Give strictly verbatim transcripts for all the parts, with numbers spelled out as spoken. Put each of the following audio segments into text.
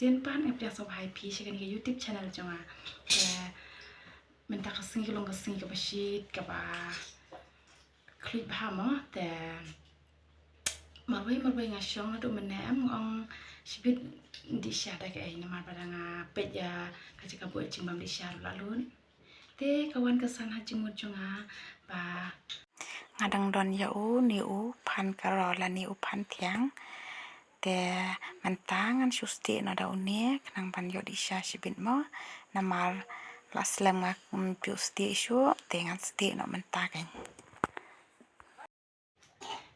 Sien pat nga pdiang sngewbha ïa phi sha kane ka YouTube channel jong nga. Te mynta ka sngi ka long ka sngi kaba shit kaba khlieh bha mo, te marwei marwei nga shong naduh mynne, em, nga ong shibit dih sha da kaei, namar ba da nga peit ïa ka jaka buh jingbam dih sha ruh la lut. Te ka wan ka san ha jingmut jong nga ba nga dang don ïa une u phan karo lane u phan thiang. Te mynta ngan shu stieh noh da une khnang ban ïoh dih sha shibit mo, namar la slem nga kum pyu stieh shuh, te ngan stieh noh mynta kein.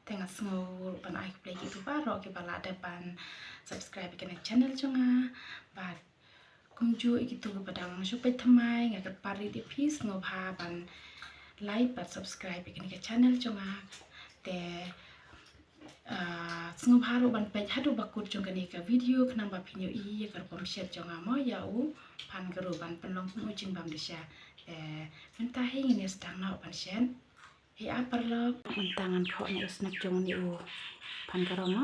Te nga sngew ruh ban ai khublei ïa kito baroh kiba la dep ban subscribe ïa kane ka channel jong nga. Bad kumjuh ïa kito kiba dang shu peit thymmai, nga kyrpad rit ïa phi sngewbha ban like bad subscribe ïa kane ka channel jong nga. Te, ah, sngewbha ruh ban peit haduh ba kut jong kane ka video khnang ba phin ïohi ïa ka rukom shet jong nga mo, ïa u phan karo ban pynlong kum u jingbam dih sha. Te mynta hi ngin ïa sdang noh ban shet. Hi a paralok, mynta ngan khoh na u snek jong une u phan karo mo.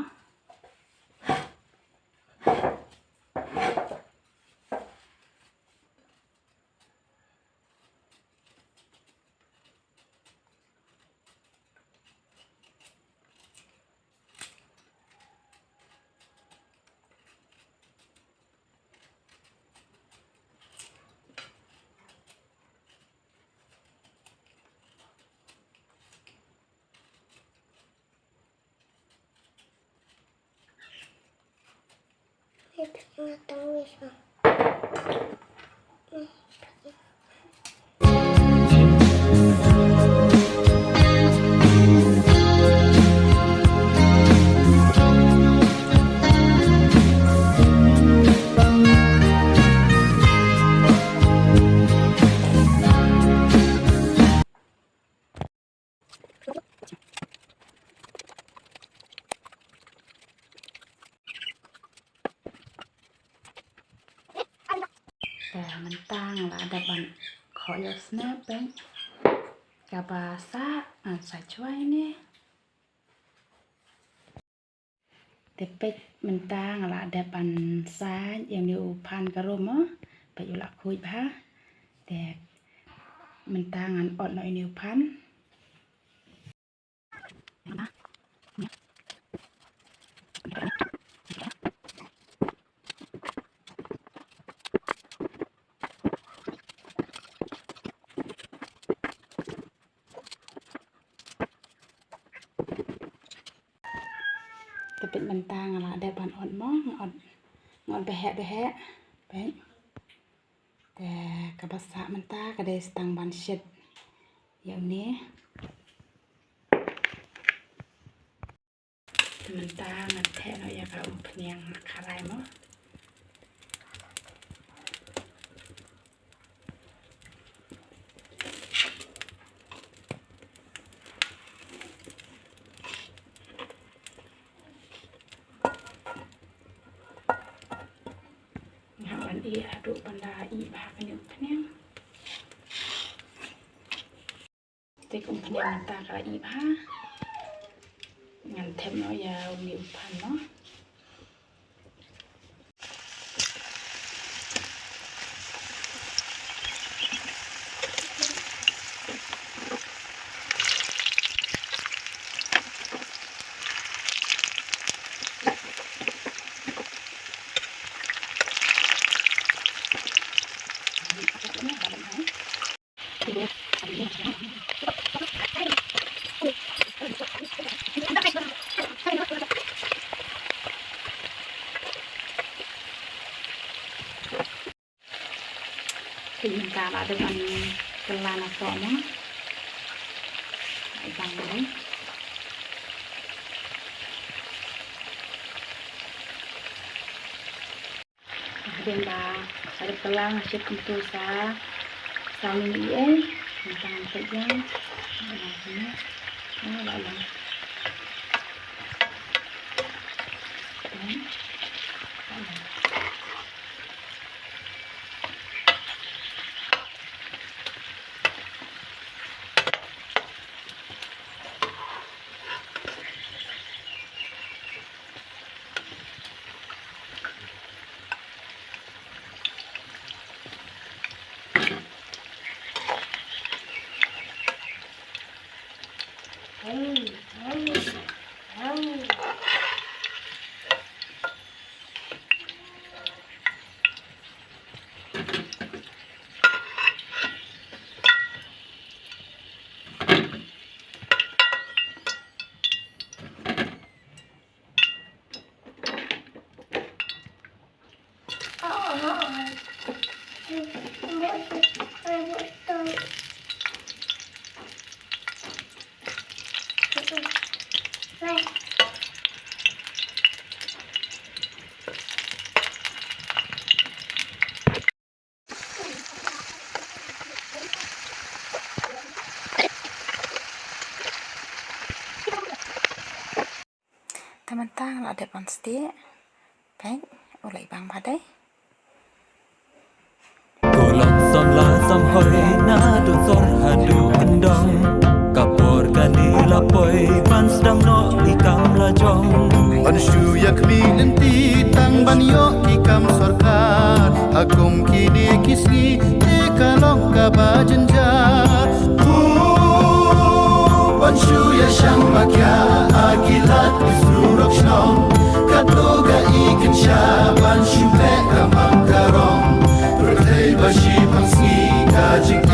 Te mynta nga la dep ban khoh ïa u sne peit. Kaba sah ngan sa chwai ne. Te peit mynta nga la dep ban sait ïa une u phan karo mo. Peit u la khuid bha. Te mynta ngan ot noh ïa une u phan. Te peit mynta nga la dep ban ot mo, nga ot, nga ot ba heh ba heh. Peit. Te kaba sah mynta ka dei tang ban shet ïa une. Te mynta ngan theh noh ïa ka umphniang na kharai mo. Nga hap ban ih haduh ban da ih bha kane umphniang. Te ka umphniang mynta ka la ih bha. Ngan them noh ïa une u phan mo. Te mynta la dep ban kylla na soh mo. Ai bang mo. Hadien ba la dep kylla nga shet kumto sa saw minit ei. Mynta ngan peit ïa. Ba la lang. Ba la lang. Te mynta nga la dep ban stieh. Peit, u la i bang bha dei. Ko long samla samhoi naduh sor haduh kyndong. Ka por kane la poi ban sdang noh i kam la jong. Ban shu ïa khmih lynti tang ban ïoh ki kam sorkar. Ha kum kine ki sngi te ka long kaba jynjar. Ban shu ïa shang makia ha ki lad ki surok shnong. Kato ka i kynsha ban shu leh ka mang ka rong. Pyrthei ba shi pang sngi ka jing